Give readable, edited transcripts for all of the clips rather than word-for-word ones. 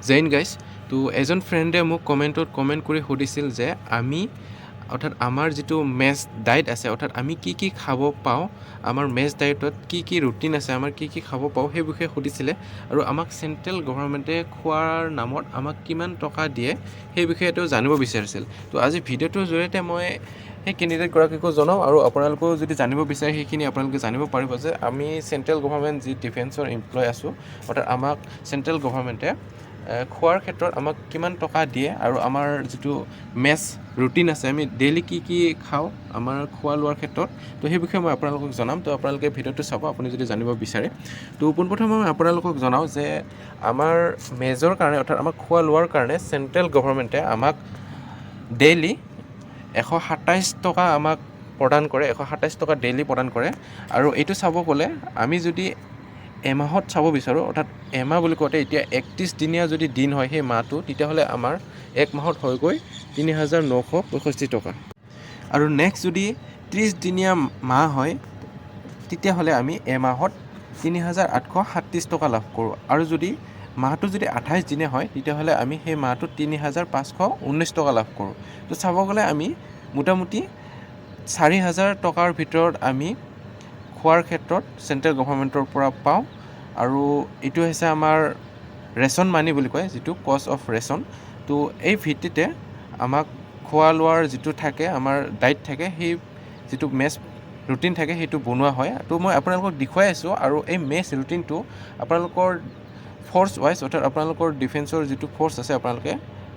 Jain guys. তো এজন ফ্ৰেণ্ডে মোক কমেণ্টত কমেণ্ট কৰি সুধিছিল যে আমি, অৰ্থাৎ আমাৰ যিটো মেছ ডায়েট আছে, অৰ্থাৎ আমি কি কি খাব পাওঁ, আমাৰ মেছ ডায়েটত কি কি ৰুটিন আছে, আমাৰ কি কি খাব পাওঁ, সেই বিষয়ে সুধিছিলে আৰু আমাক চেণ্ট্ৰেল গভৰ্ণমেণ্টে খোৱাৰ নামত আমাক কিমান টকা দিয়ে, সেই বিষয়ে তেওঁ জানিব বিচাৰিছিল। তো আজি ভিডিঅ'টোৰ জৰিয়তে মই সেই কেণ্ডিডেটগৰাকীকো জনাওঁ আৰু আপোনালোকেও যদি জানিব বিচাৰে, সেইখিনি আপোনালোকে জানিব পাৰিব যে আমি চেণ্ট্ৰেল গভৰ্ণমেণ্ট যি ডিফেন্সৰ এমপ্লয় আছোঁ, অৰ্থাৎ আমাক চেণ্ট্ৰেল গভৰ্ণমেণ্টে খোৱাৰ ক্ষেত্ৰত আমাক কিমান টকা দিয়ে আৰু আমাৰ যিটো মেছ ৰুটিন আছে, আমি ডেইলি কি কি খাওঁ আমাৰ খোৱা লোৱাৰ ক্ষেত্ৰত। তো সেই বিষয়ে মই আপোনালোকক জনাম। তো আপোনালোকে ভিডিঅ'টো চাব, আপুনি যদি জানিব বিচাৰে। তো পোনপ্ৰথমে মই আপোনালোকক জনাওঁ যে আমাৰ মেজৰ কাৰণে, অৰ্থাৎ আমাৰ খোৱা লোৱাৰ কাৰণে চেণ্ট্ৰেল গভৰ্ণমেণ্টে আমাক ডেইলি 127 টকা আমাক প্ৰদান কৰে। 127 টকা ডেইলি প্ৰদান কৰে। আৰু এইটো চাব গ'লে আমি যদি এমাহত চাব বিচাৰোঁ, অৰ্থাৎ এমাহ বুলি কওঁতে এতিয়া 31 দিনীয়া যদি দিন হয় সেই মাহটো, তেতিয়াহ'লে আমাৰ এক মাহত হয়গৈ 3965 টকা। আৰু নেক্সট যদি 30 দিনীয়া মাহ হয়, তেতিয়াহ'লে আমি এমাহত 3837 টকা লাভ কৰোঁ। আৰু যদি মাহটো যদি 28 দিনীয়া হয়, তেতিয়াহ'লে আমি সেই মাহটোত 3519 টকা লাভ কৰোঁ। তো চাব গ'লে আমি মোটামুটি 4000 টকাৰ ভিতৰত আমি খোৱাৰ ক্ষেত্ৰত চেণ্ট্ৰেল গভৰ্ণমেণ্টৰ পৰা পাওঁ। আৰু এইটো হৈছে আমাৰ ৰেচন মানি বুলি কয়, যিটো কষ্ট অফ ৰেচন। তো এই ভিত্তিতে আমাক খোৱা লোৱাৰ যিটো থাকে, আমাৰ ডাইট থাকে, সেই যিটো মেছ ৰুটিন থাকে, সেইটো বনোৱা হয়। তো মই আপোনালোকক দেখুৱাই আছোঁ। আৰু এই মেছ ৰুটিনটো আপোনালোকৰ ফ'ৰ্চ ৱাইজ, অৰ্থাৎ আপোনালোকৰ ডিফেন্সৰ যিটো ফ'ৰ্চ আছে, আপোনালোকে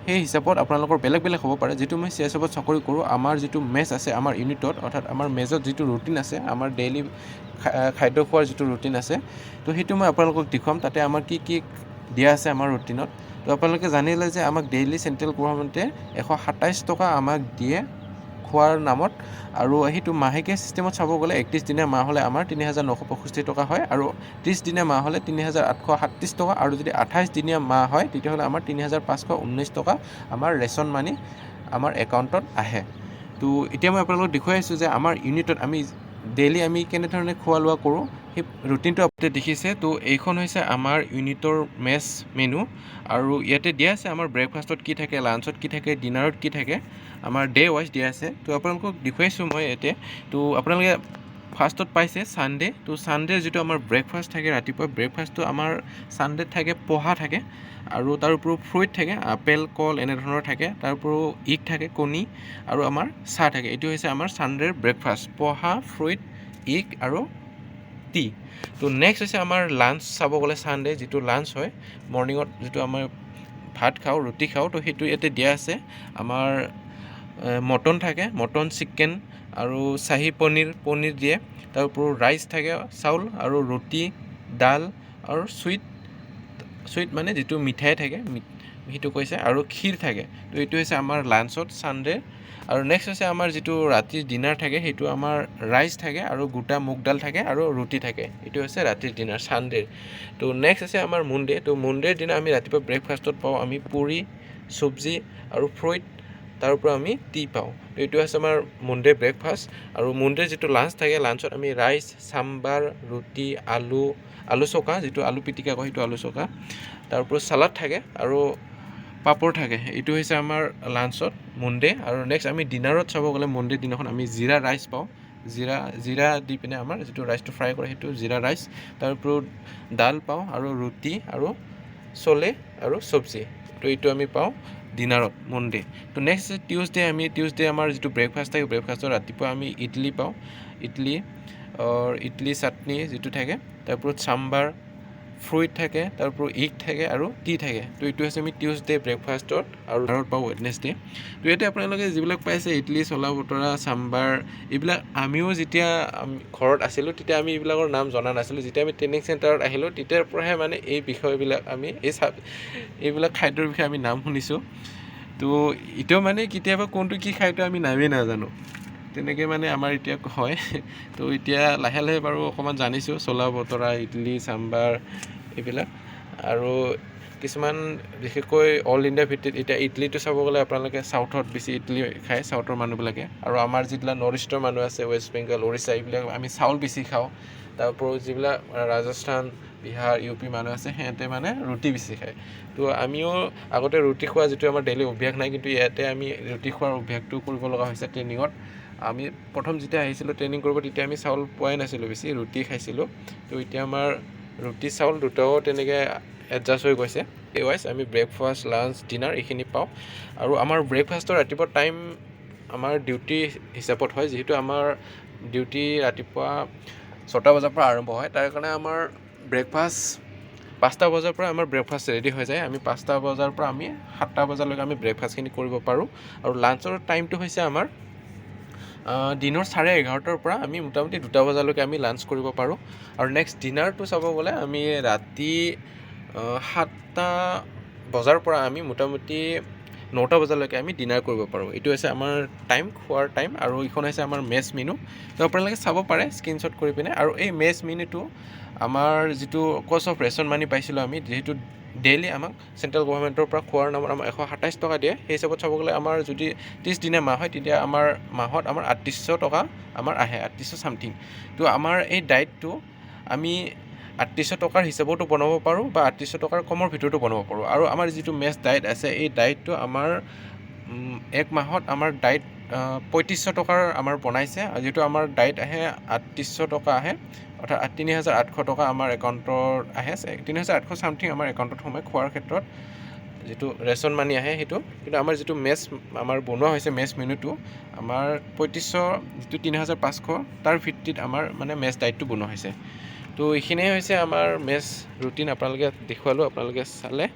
সেই হিচাপত আপোনালোকৰ বেলেগ বেলেগ হ'ব পাৰে। যিটো মই চিআইএছএফত চাকৰি কৰোঁ, আমাৰ যিটো মেছ আছে আমাৰ ইউনিটত, অৰ্থাৎ আমাৰ মেজত যিটো ৰুটিন আছে, আমাৰ ডেইলি খাদ্য খোৱাৰ যিটো ৰুটিন আছে, তো সেইটো মই আপোনালোকক দেখুৱাম। তাতে আমাৰ কি কি দিয়া আছে আমাৰ ৰুটিনত। তো আপোনালোকে জানিলে যে আমাক ডেইলি চেণ্ট্ৰেল গভৰ্ণমেণ্টে 127 টকা আমাক দিয়ে খোৱাৰ নামত। আৰু সেইটো মাহেকীয়া ছিষ্টেমত চাব গ'লে 31 দিনীয়া মাহ হ'লে আমাৰ 3965 টকা হয় আৰু 30 দিনীয়া মাহ হ'লে 3837 টকা আৰু যদি 28 দিনীয়া মাহ হয়, তেতিয়াহ'লে আমাৰ 3519 টকা আমাৰ ৰেচন মানি আমাৰ একাউণ্টত আহে। তো এতিয়া মই আপোনালোকক দেখুৱাই আছোঁ যে আমাৰ ইউনিটত আমি ডেইলি আমি কেনেধৰণে খোৱা লোৱা কৰোঁ, সেই ৰুটিনটো আপুনি দেখিছে। তো এইখন হৈছে আমাৰ ইউনিটৰ মেছ মেনু আৰু ইয়াতে দিয়া আছে আমাৰ ব্ৰেকফাষ্টত কি থাকে, লাঞ্চত কি থাকে, ডিনাৰত কি থাকে, আমাৰ ডে ৱাইজ দিয়া আছে। তো আপোনালোকক দেখুৱাইছোঁ মই ইয়াতে। তো আপোনালোকে ফাৰ্ষ্টত পাইছে ছানডে। তো ছানডেৰ যিটো আমাৰ ব্ৰেকফাষ্ট থাকে, ৰাতিপুৱা ব্ৰেকফাষ্টটো আমাৰ ছানডেত থাকে পহা থাকে আৰু তাৰ উপৰিও ফ্ৰুইট থাকে, আপেল, কল এনেধৰণৰ থাকে। তাৰ উপৰিও ইগ থাকে, কণী আৰু আমাৰ চাহ থাকে। এইটো হৈছে আমাৰ ছানডেৰ ব্ৰেকফাষ্ট, পহা, ফ্ৰুইট, ইগ আৰু টি। তো নেক্সট হৈছে আমাৰ লাঞ্চ। চাব গ'লে ছানডে যিটো লাঞ্চ হয়, মৰ্ণিঙত যিটো আমাৰ ভাত খাওঁ, ৰুটি খাওঁ, তো সেইটো ইয়াতে দিয়া আছে। আমাৰ মটন থাকে, মটন, চিকেন আৰু চাহী পনীৰ, পনীৰ দিয়ে। তাৰ উপৰিও ৰাইচ থাকে, চাউল আৰু ৰুটি, দাল আৰু চুইট, চুইট মানে যিটো মিঠাই থাকে সেইটো কৈছে, আৰু ক্ষীৰ থাকে। তো এইটো হৈছে আমাৰ লাঞ্চত ছানডে। আৰু নেক্সট হৈছে আমাৰ যিটো ৰাতিৰ ডিনাৰ থাকে, সেইটো আমাৰ ৰাইচ থাকে আৰু গোটা মুগ দাল থাকে আৰু ৰুটি থাকে। এইটো হৈছে ৰাতিৰ ডিনাৰ ছানডেৰ। তো নেক্সট আছে আমাৰ মনডে। তো মনডেৰ দিনা আমি ৰাতিপুৱা ব্ৰেকফাষ্টত পাওঁ আমি পুৰি, চব্জি আৰু ফ্ৰুইট, তাৰ পৰা আমি টি পাওঁ। তো এইটো হৈছে আমাৰ মনডে ব্ৰেকফাষ্ট। আৰু মনডেৰ যিটো লাঞ্চ থাকে, লাঞ্চত আমি ৰাইচ, চাম্বাৰ, ৰুটি, আলু, আলু চকা, যিটো আলু পিটিকা কয় সেইটো আলু চকা, তাৰ উপৰিও চালাড থাকে আৰু পাপৰ থাকে। এইটো হৈছে আমাৰ লাঞ্চত মনডে। আৰু নেক্সট আমি ডিনাৰত চাব গ'লে মনডে দিনাখন আমি জিৰা ৰাইচ পাওঁ। জিৰা জিৰা দি পিনে আমাৰ যিটো ৰাইচটো ফ্ৰাই কৰে, সেইটো জিৰা ৰাইচ। তাৰ উপৰিও দাল পাওঁ আৰু ৰুটি আৰু চলে আৰু চব্জি। তো এইটো আমি পাওঁ ডিনাৰত মনডে। তো নেক্সট টিউজডে, আমি টিউজডে আমাৰ যিটো ব্ৰেকফাষ্ট থাকে, ব্ৰেকফাষ্টত ৰাতিপুৱা আমি ইডলি পাওঁ, ইডলি ইডলি চাটনি যিটো থাকে, তাৰ ওপৰত চাম্বাৰ, ফ্ৰুইট থাকে, তাৰ উপৰিও ইগ থাকে আৰু টি থাকে। তো এইটো হৈছে আমি টিউজডে ব্ৰেকফাষ্টত। আৰু পাওঁ ৱেডনেছডে। তো ইয়াতে আপোনালোকে যিবিলাক পাইছে, ইডলি, চলা বতৰা, চাম্বাৰ, এইবিলাক আমিও যেতিয়া আমি ঘৰত আছিলোঁ, তেতিয়া আমি এইবিলাকৰ নাম জনা নাছিলোঁ। যেতিয়া আমি ট্ৰেইনিং চেণ্টাৰত আহিলোঁ, তেতিয়াৰ পৰাহে মানে এই বিষয়বিলাক আমি এইবিলাক খাদ্যৰ বিষয়ে আমি নাম শুনিছোঁ। তো এতিয়াও মানে কেতিয়াবা কোনটো কি খাদ্য আমি নামেই নাজানো, তেনেকৈ মানে আমাৰ এতিয়া হয়। তো এতিয়া লাহে লাহে বাৰু অকণমান জানিছোঁ, চলা বতৰা, ইডলি, চাম্বাৰ এইবিলাক। আৰু কিছুমান বিশেষকৈ অল ইণ্ডিয়া ভিত্তিত এতিয়া ইডলিটো চাব গ'লে আপোনালোকে চাউথত বেছি ইডলি খায়, চাউথৰ মানুহবিলাকে। আৰু আমাৰ যিবিলাক নৰ্থ ইষ্টৰ মানুহ আছে, ৱেষ্ট বেংগল, উৰিষ্যা, এইবিলাক আমি চাউল বেছি খাওঁ। তাৰ উপৰিও যিবিলাক ৰাজস্থান, বিহাৰ, ইউ পি মানুহ আছে, সিহঁতে মানে ৰুটি বেছি খায়। তো আমিও আগতে ৰুটি খোৱা যিটো আমাৰ ডেইলি অভ্যাস নাই, কিন্তু ইয়াতে আমি ৰুটি খোৱাৰ অভ্যাসটো কৰিব লগা হৈছে ট্ৰেইনিঙত। আমি প্ৰথম যেতিয়া আহিছিলোঁ ট্ৰেইনিং কৰিব, তেতিয়া আমি চাউল পোৱাই নাছিলোঁ বেছি, ৰুটি খাইছিলোঁ। তো এতিয়া আমাৰ ৰুটি চাউল দুটাও তেনেকৈ এডজাষ্ট হৈ গৈছে। এই ৱাইজ আমি ব্ৰেকফাষ্ট, লাঞ্চ, ডিনাৰ এইখিনি পাওঁ। আৰু আমাৰ ব্ৰেকফাষ্টৰ ৰাতিপুৱা টাইম আমাৰ ডিউটি হিচাপত হয়। যিহেতু আমাৰ ডিউটি ৰাতিপুৱা 6টা বজাৰ পৰা আৰম্ভ হয়, তাৰ কাৰণে আমাৰ ব্ৰেকফাষ্ট 5টা বজাৰ পৰা আমাৰ ব্ৰেকফাষ্ট ৰেডি হৈ যায়। আমি 5টা বজাৰ পৰা আমি 7টা বজালৈকে আমি ব্ৰেকফাষ্টখিনি কৰিব পাৰোঁ। আৰু লাঞ্চৰ টাইমটো হৈছে আমাৰ দিনৰ 11:30ৰ পৰা আমি মোটামুটি 2টা বজালৈকে আমি লাঞ্চ কৰিব পাৰোঁ। আৰু নেক্সট ডিনাৰটো চাব গ'লে আমি ৰাতি 7টা বজাৰ পৰা আমি মোটামুটি 9টা বজালৈকে আমি ডিনাৰ কৰিব পাৰোঁ। এইটো হৈছে আমাৰ টাইম, খোৱাৰ টাইম। আৰু এইখন হৈছে আমাৰ মেচ মেনু। তো আপোনালোকে চাব পাৰে স্ক্ৰীনশ্বট কৰি পিনে। আৰু এই মেচ মেনুটো আমাৰ যিটো কষ্ট অফ ৰেচন মানি পাইছিলোঁ আমি, যিহেতু ডেইলি আমাক চেণ্ট্ৰেল গভৰ্ণমেণ্টৰ পৰা খোৱাৰ নামত আমাক 127 টকা দিয়ে, সেই হিচাপত চাব গ'লে আমাৰ যদি 30 দিনীয়া মাহ হয়, তেতিয়া আমাৰ মাহত আমাৰ 3800 টকা আমাৰ আহে, 3800 চামথিং। তো আমাৰ এই ডায়েটটো আমি 3800 টকাৰ হিচাপতো বনাব পাৰোঁ বা 3800 টকাৰ কমৰ ভিতৰতো বনাব পাৰোঁ। আৰু আমাৰ যিটো মেচ ডায়েট আছে, এই ডায়েটটো আমাৰ এক মাহত আমাৰ ডায়েট 3500 টকাৰ আমাৰ বনাইছে। আৰু যিটো আমাৰ ডায়েট আহে 3800 টকা আহে, অৰ্থাৎ 3800 টকা আমাৰ একাউণ্টত আহে, 3800 চামথিং আমাৰ একাউণ্টত সোমায় খোৱাৰ ক্ষেত্ৰত, যিটো ৰেচন মানি আহে সেইটো। কিন্তু আমাৰ যিটো মেচ আমাৰ বনোৱা হৈছে, মেচ মেনুটো আমাৰ 3500, যিটো 3500, তাৰ ভিত্তিত আমাৰ মানে মেচ ডায়েটটো বনোৱা হৈছে। তো এইখিনিয়ে হৈছে আমাৰ মেচ ৰুটিন, আপোনালোকে দেখুৱালোঁ, আপোনালোকে চালে।